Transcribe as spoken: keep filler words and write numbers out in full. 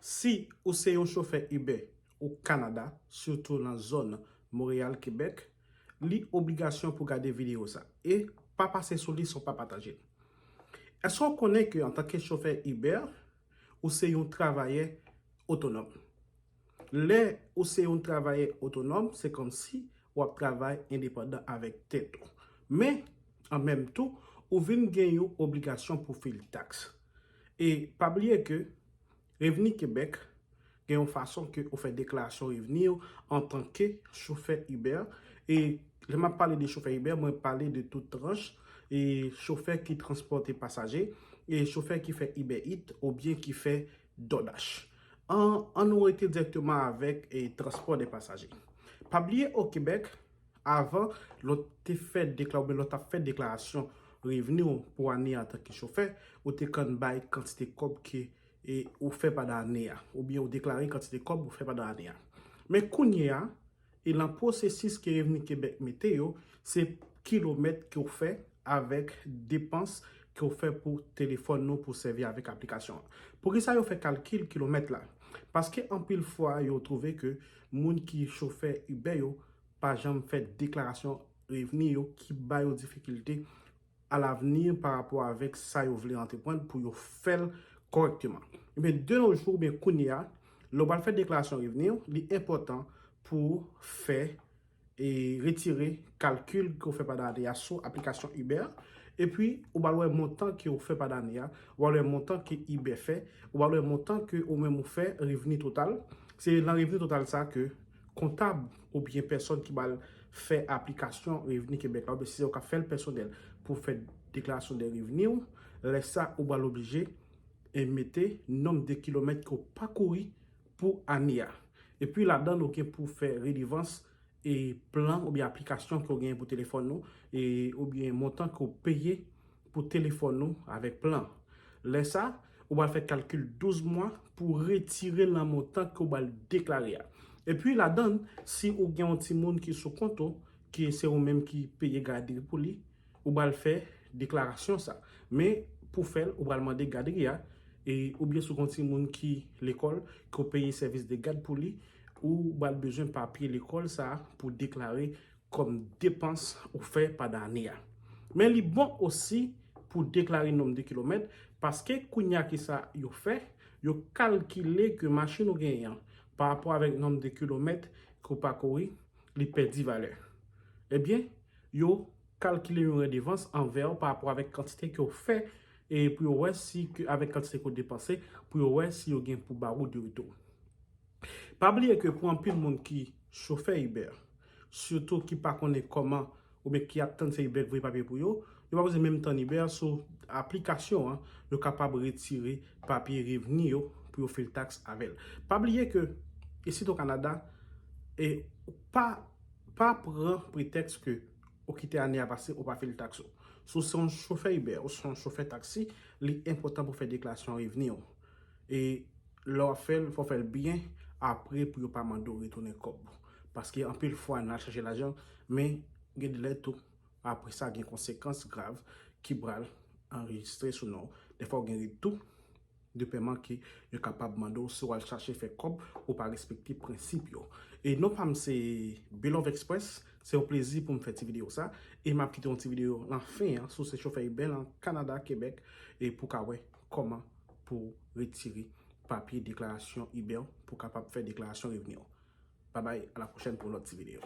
Si ou se yon chofè Uber o Kanada, sitou nan zòn Montréal, Québec, li obligasyon pou gade videyo sa. E pa pase sou li san w pa pataje l. Èske w konnen ke antanke chofè Uber, ou se yon travayè otonòm? Lè ou se yon travayè otonòm, se kòmsi w ap travay endepandan avèk tèt ou. Men, an menm tou, ou vin gen yon obligasyon pou fil taks. E pa bliye ke Revni Kebèk gen yon fason ke ou fè deklarasyon revni w antanke chofè Uber. E lè m ap pale de chofè Uber, mwen pale de tout tranch, e chofè ki transpòte pasaje, e chofè ki fè Uber Eats oubyen ki fè DoorDash. An, an nou rete dirèkteman avèk e transpò de pasaje. Pa bliye o Kebèk, avan, lè w te fè dekla-, oubyen lè w t ap fè deklarasyon revni w pou ane a antanke chofè, ou te konn bay kantite kòb ke e ou fè pandan ane a, oubyen ou deklare kantite kòb ou fè pandan ane a. Men kounye a, e nan pwosesis ke Revni Kebèk mete yo, se kilomèt ke w fè avèk depans ke w fè pou telefòn nou pou sèvi avèk aplikasyon an. Poukisa yo fè kalkil kilomèt la? Paske anpil fwa yo twouve ke moun ki chofè Uber yo pa janm fè deklarasyon revni yo, ki ba yo difikilte alavni pa rapò avèk sa yo vle antreprann pou yo fè l kòrèkteman. Ebyen, de nos jours, oubyen kounye a, lè w pral fè deklarasyon revni w, li enpòtan pou w fè e retire kalkil ke w fè pandan ane a sou aplikasyon Uber. Epi, ou pral wè montan ke w fè pandan ane a, ou pral wè montan ke Uber fè, ou pral wè montan ke ou menm ou fè, revni total. Se nan revni total sa ke kontab oubyen pèsòn ki pral fè aplikasyon Revni Kebèk la, oubyen si se ou k ap fè l pèsonèl pou fè deklarasyon de revni w, lè sa ou pral oblije e mete nonb de kilomèt ke w pakouri pou ane a. Epi ladan l ou gen pou fè redevans e plan oubyen aplikasyon ke w genyen pou telefòn nou, e oubyen montan ke w peye pou telefòn nou avèk plan. Lè sa, ou pral fè kalkil douz mwa pou retire l nan montan ke w pral deklare a. Epi ladan l, si ou gen yon timoun ki sou kont ou, ke se ou menm ki peye gadri pou li, ou pral fè deklarasyon sa. Men pou fè l, ou pral mande gadri a, e oubyen si w gen yon timoun ki lekòl, ke w peye sèvis de gad pou li, ou pral bezwen papye lekòl sa pou deklare kòm depans ou fè pandan ane a. Men li bon osi pou deklare nonb de kilomèt, paske kounye a kisa yo fè, yo kalkile ke machin ou genyen an, pa rapò avèk nonb de kilomèt ke w pakouri, li pèdi valè. Ebyen, yo kalkile yon redevans anvè w pa rapò avèk kantite ke w fè, e pou yo wè si ke, avèk kantite ke w depanse, pou yo wè si yo gen pou ba ou de retou. Pa bliye ke pou anpil moun ki chofè Uber, sitou ki pa konnen kòman oubyen ki ap tann se Uber k voye papye pou yo, yo pa bezwen menm tann Uber sou aplikasyon an, yo kapab retire papye revni yo pou yo fil taks avè l. Pa bliye ke isit o Kanada, e pa, pa pran pretèks ke ou kite ane a pase, ou pa fil taks ou. Si w se yon chofè Uber ou se yon chofè taksi, li enpòtan pou fè deklarasyon revni w. E lè w ap fè l, fò w fè l byen apre pou yo pa mande w retounen kòb ou. Paske anpil fwa n al chache lajan, men gen de lè tou, apre sa gen konsekans grav ki pral anrejistre sou non w. Dèfwa w gen retou de pèman ke yo kapab mande w si w al chache fè kòb ou pa respekte prensip yo. E non pa m se Belove Express, se yon plezi pou m fè ti videyo sa. E m ap kite yon ti videyo nan fen an, si w se chofè Uber nan Kanada, Kebèk, e pou w ka wè kòman pou w retire papye deklarasyon Uber pou w kapab fè deklarasyon revni w. Babay, a la pwochèn pou yon lòt ti videyo.